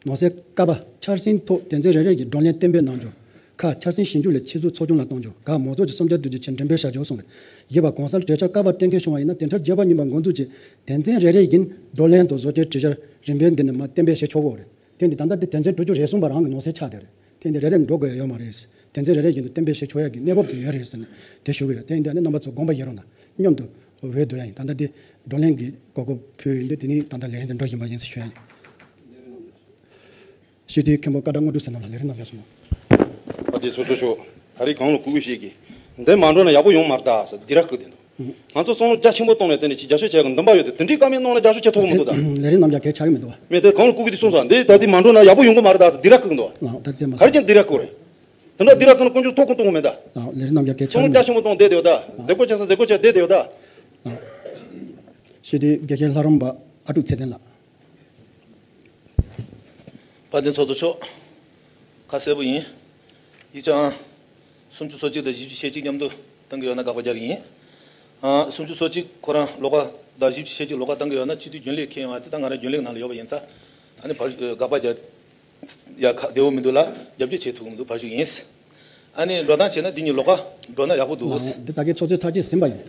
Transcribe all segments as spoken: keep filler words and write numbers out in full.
ནང་གསེས་ཀ་པ། འཆར་ཟིན་ཐོག་དོན་ཚན་རེ་རེ་ཡི་བགྲོ་གླེང་གཏན་འབེབས་གནང་རྒྱུ། ཁ། འཆར་ཟིན་ཞིབ་འཇུག་ལས་ཆེད་འཛུགས་ཚོགས་ཆུང་ལ་གཏོང་རྒྱུ། ག། མང་ཚོགས་ཀྱི་བསམ་འཆར་བསྡུ་རྒྱུ་བཅས་འགྲེམས་སྤེལ་བྱ་རྒྱུ་གསུངས་རེད། བཞི་པ། གོང་གསལ་གྲོས་འཆར་ཀ་པ་གཏན་འཁེལ་བྱུང་བ་ཡིན་ན། དེ་མཐར་བརྗོད་པ་གཉིས་པ་འགོ་འཛུགས་ཀྱིས་དོན་ཚན་རེ་རེ་བཞིན་བགྲོ་གླེང་དང་བཟོ་བཅོས་གྲོས་འཆར་རིམ་པས་འདི་ནས་མར་གཏན་འབེབས་བྱེད་ཆོག་གི་རེད། དེ་འདི་ད་ལྟ་འདི་དོན་ཚན་དྲུག་ཅུ་རེ་གསུམ་པ་རང་གི་ནང་གསེས་ཆགས་བསྡད་རེད། དེ་འདི་རེ་རེ་འགྲོ་དགོས་ཡ་ཡོད་མ་རེད། དོན་ཚན་རེ་རེ་བཞིན་དུ་གཏན་འབེབས་བྱེད་ཆོག་ཡ་གི་གནས་བབ་དེ་ཡོད་རེད་ཟེར་ནས་དེ་ཞུ་གི་ཡོད། དེ་འདི་ནི་རྣམ་པ་ཚོ་དགོངས་པ་བཞེས་རོགས་གནང་། མཉམ་དུ་འོས་བསྡུ་ཡ་ཡིན། ད་ལྟ་འདི་བགྲོ་གླེང་གི་གོ་སྐབས་ཕུལ་ཡིན་དུས་དེ་ནི་ད་ལྟ་ལས་རིམ་དེ་འགྲོ་བཞིན་པ་ཡིན་ཟེར་ཞུ་ཡ་ཡིན། སྤྱི་འཐུས་མཁན་པོ་ཀ་ཌ་དངོས་གྲུབ་ཟེར་རྣམ་ལ་ལས་རིམ་རྣམ་གཞག་གསུངས། ཨ་ཏི་སོ་སོ་ཤོག་ད་རེས་གང་ལ་གུས་གུས་ཤིག་གིས་འདི་མ་འགྲོ་ན་ཡག་པོ་ཡོང་མ་རེད་ད་ཟེར་སྡིགས་ར་བསྐུལ་བསྡད་འདུག་ང་ཚོ་བསམ་བློ་རྒྱ་ཆེན་པོ་བཏང་ནས་དེ་ནས་ཅིག་རྒྱབ་སྐྱོར་བྱེད་དགོས་འདུན་པ་ཡོད་དེ། དེ་འདྲའི་བཀའ་མོལ་གནང་ན་རྒྱབ་སྐྱོར་བྱེད་ཐུབ་ཀྱི་མི་འདུག་ད། ལས་རིམ་རྣམ་གཞག་གལ་ཆགས་ཀྱི་མི་འདུག་བ། མེད་དེ་གང་ལ་གུས་གུས་དེ་གསུངས་སོང་། འདི་ད་དེ་མ་འགྲོ་ན་ཡག་པོ་ཡོང་གི་མ་རེད་ད་ཟེར་སྡིགས་ར་བསྐུལ་གྱི་འདུག་བ། ལགས་ད་དེ་མ་ག་རེ་བྱས་ནས་སྡིགས་ར་བསྐུལ་རེད། དེ་འདྲ་སྡིགས་ར་བསྐུལ་ན་དཀོན་མཆོག་ཐུགས་ཁུར་གཏོང་གི་མེད་ད། ལགས་ལས་རིམ་རྣམ་གཞག་གལ་ཆགས་ཀྱི་མི་འདུག་བསམ་བློ་རྒྱ་ཆེན་པོ་གཏོང་བསྡད་དེ་ཡོད་ད། ལགས་མཛད་སྒོ་བྱེད་ས་མཛད་སྒོ་བྱས་བསྡད་དེ་ཡོད་ད། ལགས། སྤྱི་འཐུས་དགེ་བཤེས་ལྷ་རམས་པ་ཨ་ཀྲུག་ཚེ་བརྟན་ལགས། དཔལ་ལྡན་ཚོགས་གཙོ་མཆོག་ཁ་གསལ་པོ་ཡིན། ཡིག་ཆའང་སུམ་ཅུ་སོ་གཅིག་དང་བཞི་བཅུ་ཞེ་གཅིག་མཉམ་དུ་གཏང་གི་ཡོད་ན་དགག་པ་རྒྱག་གི་ཡིན། ཨ། སུམ་ཅུ་སོ་གཅིག་ཁོ་རང་ལོགས་ཀ་དང་བཞི་བཅུ་ཞེ་གཅིག་ལོགས་ཀ་གཏང་གི་ཡོད་ན་སྤྱི་འཐུས་རྒྱུན་ལས་འཁྱེར་ཡོང་བ་དེ་ད་ང་རང་རྒྱུན་ལས་ནང་ལ་ཡོད་པ་ཡིན་ཙང་། ཨ་ནི་བར་དགག་པ་རྒྱག་ཡ་ཁ་བདེ་བོ་མི་འདུག་ལ་རྒྱབ་སྐྱོར་བྱེད་ཐུབ་ཀྱི་མི་འདུག་བར་ཞུ་ཡིན། ཨ་ནི་འགྲོ་སྟངས་བྱས་ན་འདི་གཉིས་ལོགས་ཀ་འགྲོ་ན་ཡག་པོ་འདུག་འདི་ད་གའི་ཚོགས་གཙོས་ཐག་གཅོད་ཟིན་པ་ཡིན།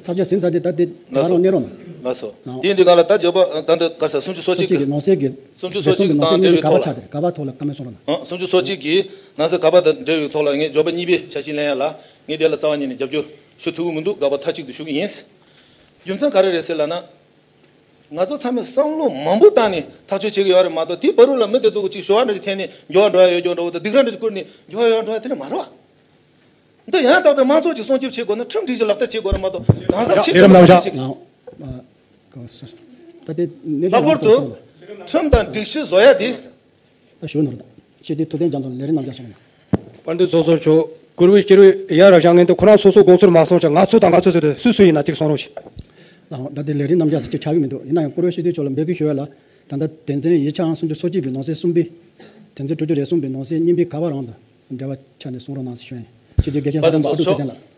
ཐག་གཅོད་ཟིན་ཚར་དུས་ད་འདི་ད་ལགས་སོ། རང་གནས་རོགས་གནང་། ལགས་སོ། ལགས། དེ་ཡིན་དུས་ག་ལ་ད་བརྗོད་པ་ད་འདི་ག་ས་སུམ་ཅུ་སོ་གཅིག་གི་ནང་གསེས་ཀྱི་སུམ་ཅུ་སོ་གཅིག་གི་ནང་གསེས་གཉིས་པའི་ག་པ་ཆགས་དེ་རེད། ག་པ་ཐོག་ལ་བཀའ་མོལ་གསུང་རོགས་གནང་། ཨ། སུམ་ཅུ་སོ་གཅིག་གི་ནང་གསེས་ག་པ་དང་འབྲེལ་བའི་ཐོག་ལ་ངས་བརྗོད་པ་གཉིས་པའི་ཆ་ཤས་ལེན་ཡ་ལ་ངས་དེ་ལ་རྩ་བ་ཉིད་ནས་རྒྱབ་སྐྱོར་ཞུ་ཐུབ་ཀྱི་མི་འདུག་དགག་པ་མཐའ་གཅིག་ཏུ་ཞུ་གི་ཡིན། རྒྱུ་མཚན་ག་རེ་རེད་ཟེར་ལབ་ན། ང་ཚོ་ཚང་མས་བསམ་བློ་མང་པོ་བཏང་ནས་ཐག་གཅོད་བྱེད་ཀྱི་ཡོད་རེད་མ་གཏོགས། དེའི་བར་དུ་ལ་མི་དེ་ཚོ་གི་ཅིག་ཞུ་བ་འདྲ་ཞིག་འཐེན་ནས་འགྱུར་བ་འགྲོ་ཡ་ཡོད་འགྱུར་འགྲོ་འོ་ད་སྡིགས་ར་འདྲ་ཞིག་བསྐུལ་ནས་འགྱུར་བ་ཡོད་འགྲོ་ཡ་དེ་འདྲ་མ་རེད་བ། འདི་ཡང་དག་པའི་དམངས་གཙོ་ཅིག་སྲུང་སྐྱོབ་བྱེད་དགོས་ན་ཁྲིམས་སྒྲིག་གཞི་ལག་བསྟར་བྱེད་དགོས་རེད་མ་གཏོགས་གང་ཟག་ཆེད་དུ་ལག་བསྟར་བྱེད་ཀྱི། ལགས། ལྷག་པར་དུ་ཁྲིམས་དང་སྒྲིག་གཞི་བཟོ་ཡ་དེ། ད་ཞུ་ནོར་དང་ཤེས་དེ་ཐུབ་བསྟན་རྒྱ་མཚོ་ལས་རིམ་རྣམ་རྒྱལ་སོང་། དཔལ་ལྡན་ཚོགས་གཙོ་མཆོག་བཀུར་འོས་སྤྱི་འོས་ཡ་རབས་བཞག་ངན་དུ་ཁོ་རང་སོ་སོ་དགོངས་ཚུལ་མ་གསུངས་ཀྱང་ང་ཚོ་དང་ང་ཚོ་ཟེར་ཏེ་སུ་སུ་ཡིན་ན་གཅིག་གསུང་རོགས་ཞེས། ལགས། ད་ལྟ་ལས་རིམ་རྣམ་རྒྱལ་ཟེར་གཅིག་ཆགས་ཀྱི་མི་འདུག་ཡིན་ན་ཡང་བཀུར་འོས་སྤྱི་འཐུས་མཆོག་ལ་འབོད་སྐུལ་ཞུ་ཡ་ལ། ད་ལྟ་དོན་ཚན་ཡིག་ཆའང་སུམ་ཅུ་སོ་གཅིག་པའི་ནང་གསེས་གསུམ་པའི། དོན་ཚན་དྲུག་ཅུ་རེ་གསུམ་པའི་ནང་གསེས་གཉིས་པའི་ག་པ་རང་དང་འབྲེལ་བ་ཆགས་ནས་གསུང་རོགས་གནང་ཟེར་ཞུ་ཡ་ཡིན། སྤྱི་འཐུས་དགེ་བཤེས་ལྷ་རམས་པ་ཨ་ཀྲུག་ཚེ་བརྟན་ལགས།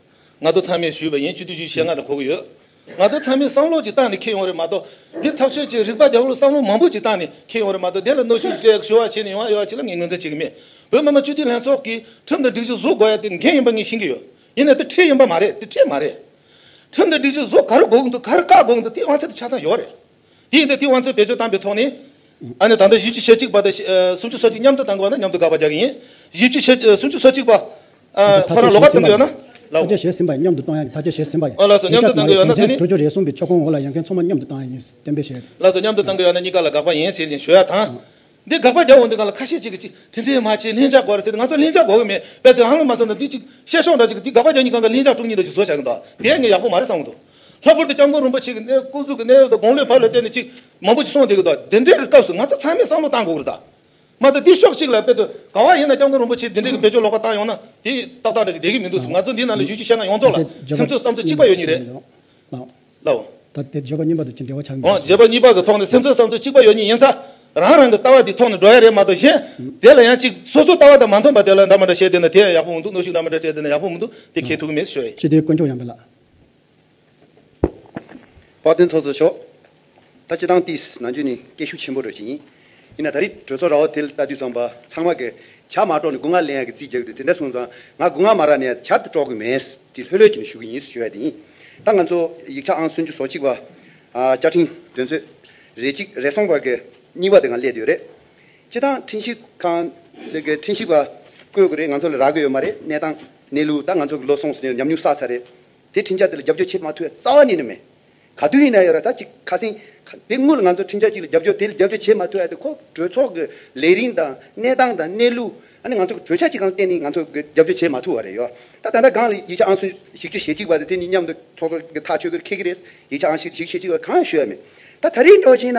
ང་ཚོ་ཚང་མས་ཞུས་པ་ཡིན། སྤྱི་འཐུས་ཞུ་བཞི་ལྔ་དང་གོ་གི་ཡོད། ང་ཚོ་ཚང་མས་བསམ་བློ་ཅིག་བཏང་ནས་འཁྱེར་ཡོང་རེད་མ་གཏོགས། འདི་ཐག་གཅོད་ཀྱི་རིག་པ་རྒྱབ་ལོགས་བསམ་བློ་མང་པོ་ཅིག་བཏང་ནས་འཁྱེར་ཡོང་རེད་མ་གཏོགས། དེ་ལ་གནོན་ཤུགས་སྤྲད་ཞུ་བ་བྱས་ནས་ཡོང་བ་ཡོད་པ་ཅིག་ལ་ངས་ངོས་འཛིན་བྱེད་ཀྱི་མེད། བོད་མི་མང་སྤྱི་འཐུས་ལྷན་ཚོགས་ཀྱིས་ཁྲིམས་དང་སྒྲིག་གཞི་བཟོ་དགོས་ཡ་དེ་འགན་ཡིན་པ་ངས་ཤེས་ཀྱི་ཡོད། ཡིན་ནའི་དེ་ཁྲལ་ཡིན་པ་མ་རེད། དེ་ཁྲལ་མ་རེད། ཁྲིམས་དང་སྒྲིག་གཞི་བཟོ་ག་རེ་དགོས་ཀྱི་འདུག་ག་རེ་བཀག་དགོས་ཀྱི་འདུག་དེའི་དབང་ཚད་དེ་ཆ་ཚང་ཡོད་རེད། དེ་ཡིན་དུས་དེའི་དབང་ཚད་བེད་སྤྱོད་བཏང་པའི་ཐོག་ནས། ཨ་ནི་ད་ལྟ་བཞི་བཅུ་ཞེ་གཅིག་པ་དང་ཞེ་ཨ་སུམ་ཅུ་སོ་གཅིག་མཉམ་དུ་བཏང་དགོས་པ་ན་མཉམ་དུ་དགག་པ་རྒྱག་གི་ཡིན། བཞི་བཅུ་ཞེ་ཨ་སུམ་ཅུ་སོ་གཅིག་པ། ཨ་ད་ཁོ་རང་ལོགས་ཀ་བཏང་གི་ཡོད་ན། ལགས། ཐག་གཅོད་བྱས་ཟིན་པ་ཡིན། མཉམ་དུ་གཏོང་ཡ་གི་ཐག་གཅོད་བྱས་ཟིན་པ་ཡིན། ཨ་ལགས་སོ། མཉམ་དུ་གཏོང་གི་ཡོད་ན་དེ་ནི། དོན་ཚན་དྲུག་ཅུ་རེ་གསུམ་པའི་ཆོག་ཁོངས་འོག་ལ་ཡོད་མཁན་ཚང་མ་མཉམ་དུ་བཏང་ཡ་ཡིན་གཏན་འབེབས་བྱས། ལགས་སོ། མཉམ་དུ་གཏོང་གི་ཡོད་ན་གཉིས་ཀ་ལ་དགག་པ་ཡིན་ཟེར་ནས་ཞུ་ཡ་དང་། འདི་དགག་པ་རྒྱག་འོང་དུས་གང་ལ་ཁ་ཤས་ཅིག་གིས་ཅིག་དེ་འདྲས་མ་བྱེད། ལྷིང་འཇགས་དགོས་རེད་ཟེར་ཏེ། ང་ཚོ་ལྷིང་འཇགས་དགོས་ཀྱི་མེད། དཔེ་དེ་ཧང་ལ་མ་སོང་ན་འདི་ཅིག་བཤད་ཤོག་འདྲ་ཅིག་གིས་འདི་དགག་པ་རྒྱག་མཁན་གང་ག་ལྷིང་འཇགས་དཀྲུག་མཁན་འདྲ་ཅིག་བཟོ་བཞག་གི་འདུག་དེ་ངས་ཡག་པོ་མ་རེད་བསམ་གི་འདུག་ལྷག་པར་དུ་སྐྱབས་མགོན་རིན་པོ་ཆེ་གི་གནས་སྐུ་གཟུགས་ཀྱི་གནས་བབ་དང་དགུང་ལོའི་བར་ལ་བལྟས་ནས་ཅིག་མང་པོ་ཅིག་གསུངས་བསྡད་ཀྱི་འདུག་དེ་འདྲའི་གི་སྐབས་སུ་ང་ཚོ་ཚང་མས་བསམ་བློ་བཏང་དགོས་ཀྱི་རེད་ད། མ་གཏོགས་དེ་ཕྱོགས་གཅིག་ལ་དཔེ་དུ་ག་བ་ཡིན་ན་སྐྱབས་མགོན་རིན་པོ་ཆེ་དེ་འདྲའི་གི་བེད་སྤྱོད་ལོག་པ་བཏང་ཡོང་ན་དེ་ཏག་ཏག་འདྲ་ཅིག་བསྡད་ཀྱི་མི་འདུག་ང་ཚོ་འདི་ནང་ལ་ཡུལ་གྱི་ཤེས་ན་ཡོངས་རྫོགས་ལ་སེམས་ཚོར་བསམ་ཚུལ་གཅིག་པ་ཡོད་ནི་རེད། ལགས། ད་དེ་བརྗོད་པ་གཉིས་པ་དང་ཅིག་འབྲེལ་བ་ཆགས་འོང་། མི་འདུག་བརྗོད་པ་གཉིས་པ་གི་ཐོག་ནས་སེམས་ཚོར་བསམ་ཚུལ་གཅིག་པ་ཡོད་ནི་ཡིན་ཙང་། རང་རང་གི་ལྟ་བ་འདི་ཐོག་ནས་འགྲོ་ཡ་རེད་མ་གཏོགས་གཞན། དེ་ལ་ཡང་ཅིག་སོ་སོ་ལྟ་བ་དང་མ་མཐུན་པ་དེ་ལ་འདྲ་མ་འདྲ་བཤད་བསྡད་ན་དེ་ཡང་ཡག་པོ་མི་འདུག་གནོན་ཤུགས་འདྲ་མ་འདྲ་བྱས་བསྡད་ན་ཡག་པོ་མི་འདུག་དེ་འཁྱེར་ཐུབ་ཀྱི་མེད་ཞུ་ཡ་ཡིན། སྤྱི་འཐུས་དཀོན་མཆོག་ཡང་འབེལ་ལགས། དཔལ་ལྡན་ཚོགས་གཙོ་མཆོག་ད་སྤྱི་བཏང་ཏིས་ནང་ཆོས་ནི་སྐད་ཤུགས་ཆེན་པོ་རེ་ཞིག་ཡིན། ཡིན་ན་ད་རེས་གྲོས་ཚོགས་ར་བ་དེ་ལ་ལྟ་དུས་ཙམ་པ་ཚང་མ་གི་ཇ་མ་དཀྲོག་ནས་སྒོ་ང་ལེན་ཡ་གི་རྩིས་རྒྱག་དུས་དེ་འདྲ་སོང་ཙང་ང་སྒོ་ང་མ་རག་ནས་ཇ་དེ་དཀྲོག་གི་མེད། དེ་ལྷོད་ལྷོད་ཀྱིས་ནས་ཞུ་གི་ཡིན་ཞུ་ཡ་དེ་ཡིན། ད་ང་ཚོ་ཡིག་ཆ་ཨང་སུམ་ཅུ་སོ་གཅིག་པ། ཨ། བཅའ་ཁྲིམས་དོན་ཚན་རེ་གཅིག་རེ་གསུམ་པ་གི་གཉིས་པ་དེ་ང་སླེབས་ཡོད་རེད། སྤྱི་བཏང་ཁྲིམས་ཞིབ་ཁང་དེ་གི་ཁྲིམས་ཞིབ་པ་བསྐོས་དགོས་རེད། ང་ཚོ་ལ་རག་གི་ཡོད་མ་རེད། གནས་སྟངས་གནས་ལུགས་ད་ང་ཚོ་གི་ལོ་སོང་ཟིན་ནས་ཉམས་མྱོང་བསགས་ཚར་རེད། དེ་ཁྲིམས་འཆར་དེ་ལ་རྒྱབ་སྐྱོར་བྱེད་མ་ཐུབ་ཡ་རྩ་བ་ནས་ནི་མེད། ག་དུས་ཡིན་ན་ཡང་ར་ད་ཅིག་ཁ་སེང་དེ་སྔོན་ལ་ང་ཚོ་ཁྲིམས་འཆར་ཅིག་ལ་རྒྱབ་སྐྱོར་དེ་ལ་རྒྱབ་སྐྱོར་བྱེད་མ་ཐུབ་ཡ་དེ་ཁོ་གྲོས་ཚོགས་ཀྱི་ལས་རིམ་དང་གནས་སྟངས་དང་གནས་ལུགས་ཨ་ནི་ང་ཚོ་གི་གྲོས་འཆར་ཅིག་གང་བལྟས་ནས་ང་ཚོ་གི་རྒྱབ་སྐྱོར་བྱེད་མ་ཐུབ་པ་རེད་ཡོད། ད་ད་ལྟ་སྒང་ལ་ཡིག་ཆ་ཨང་སུམ་བཞི་བཅུ་ཞེ་གཅིག་པ་དེ་དེ་གཉིས་མཉམ་དུ་ཚོགས་གཙོ་གི་ཐག་ཆོད་གི་འཁེལ་གི་རེད། ཡིག་ཆ་ཨང་བཞི་བཅུ་ཞེ་གཅིག་པ་གང་ཞུ་ཡ་མེད། ད་ད་རེས་འགྲོ་བྱས་ན་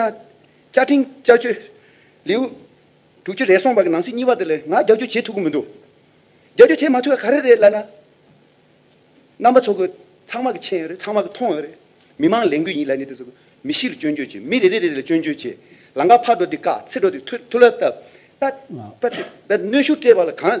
བཅའ་ཁྲིམས་བསྐྱར་བཅོས་ལེའུ་དྲུག་ཅུ་རེ་གསུམ་པ་གི་ནང་གསེས་གཉིས་པ་དེ་ལ་ང་རྒྱབ་སྐྱོར་བྱེད་ཐུབ་ཀྱི་མི་འདུག་རྒྱབ་སྐྱོར་བྱེད་མ་ཐུབ་ཡ་ག་རེ་རེད་ལབ་ན། རྣམ་པ་ཚོ་གི་ཚང་མ་གི་མཁྱེན་ཡོད་རེད། ཚང་མ་གི་མཐོང་ཡོད་རེད། མི་མང་ལས་འགུལ་ཡིན་ལབ་ནས་དེ་ཚོ་གི་མི་གཤིས་ལ་སྐྱོན་བརྗོད་བྱེད། མི་རེ་རེ་རེ་ལ་སྐྱོན་བརྗོད་བྱེད། ལམ་ཁ་ཕར་འགྲོ་དུས་བཀག་ཚུར་འགྲོ་དུས་མཐུ་མཐུ་ལབ་བཏབ། ད་ད་ད་གནོན་ཤུགས་སྤྲད་པ་ལ་གང་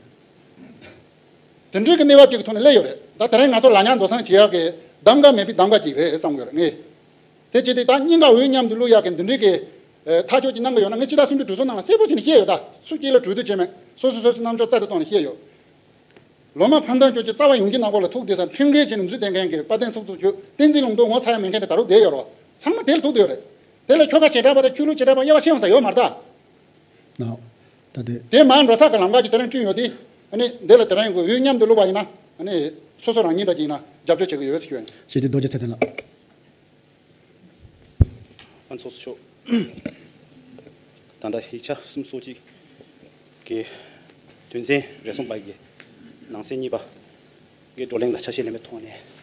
དེ་འདྲའི་གི་གནས་བབ་ཅིག་གི་ཐོག་ནས་སླེབས་ཡོད་རེད། ད་དེ་རིང་ང་ཚོ་ལ་ཉག་འཛོ་སང་བྱེད་ཡག་གི་གདམ་ག་མེད་པའི་གདམ་ག་ཅིག་རེད་བསམ་གི་ཡོད་རེད་ངས། དེ་བྱས་ཏེ་ད་གཉིས་ཀ་འོས་མཉམ་དུ་བླུག་ཡག་གི་འདི་འདྲའི་གི་ཐག་གཅོད་ཅིག་གནང་གི་ཡོད་ན། ངས་ཕྱི་ཟླ་གསུམ་པའི་གྲོས་ཚོགས་ནང་ལ་གསལ་པོ་བྱས་ནས་བཤད་ཡོད། ད་སུ་གཅིག་ལ་གྲོས་བསྡུར་བྱས་མེད། སོ་སོ་སོ་སོའི་རྣམ་དཔྱོད་རྩལ་དུ་བཏང་ནས་བཤད་ཡོད། ལོ་མ་ཕམ་ཐང་ཆོས་ཀྱི་རྩ་བ་ཡོང་གི་ནག་པོ་ལ་ཐུག་བསྡད་ས་ཁྲིམས་འགལ་བྱས་ནས་འཛུལ་བསྡད་མཁན་གྱི་དཔལ་ལྡན་ཚོགས་གཙོ་མཆོག་བསྟན་འཛིན་ལུང་རྟོགས་ངོ་ཚ་ཡ་མེད་མཁན་དེ་ད་རུང་བསྡད་ཡོད་རེད་བ། ཚང་མ་དེ་ལ་ཐུག་བསྡད་ཡོད་རེད། དེ་ལ་ཁྱོ་ག་བྱེ་བྲག་པ་དང་ཆོས་ལུགས་བྱེ་བྲག་པ་དབྱེ་བ་ཕྱེ་ཡོང་ས་ཡོད་མ་རེད་ད། ནའོ། ད་དེ། དེ་མར་འགྲོ་ས་གི་ལམ་ཁ་ཅིག་དེ་རིང་བསྐྲུན་ཡོད་དེ། ཨ་ནི་འདི་ལ་དེ་རིང་གི་འོས་མཉམ་དུ་བླུགས་པ་ཡིན་ན། ཨ་ནི་སོ་སོ་རང་ཉིད་འདྲ་ཅིག་ཡིན་ན་རྒྱབ་སྐྱོར་བྱེད་ཀྱི་ཡོད་ཟེར་ཞུ་ཡ་ཡིན། ཞེས་ཏེ་རྡོ་རྗེ་ཚེ་བརྟན་ལགས། ཨ་ཚོགས་གཙོ་མཆོག་ད་ལྟ་ཡིག་ཆ་གསུམ་སོ་གཅིག་གི་དོན་ཚན་རེ་ཟུང་པ་གི་ནང་གསེས་གཉིས་པ་གི་བགྲོ་གླེང་ལ་ཆ་ཤས་ལེན་པའི་ཐོག་ནས་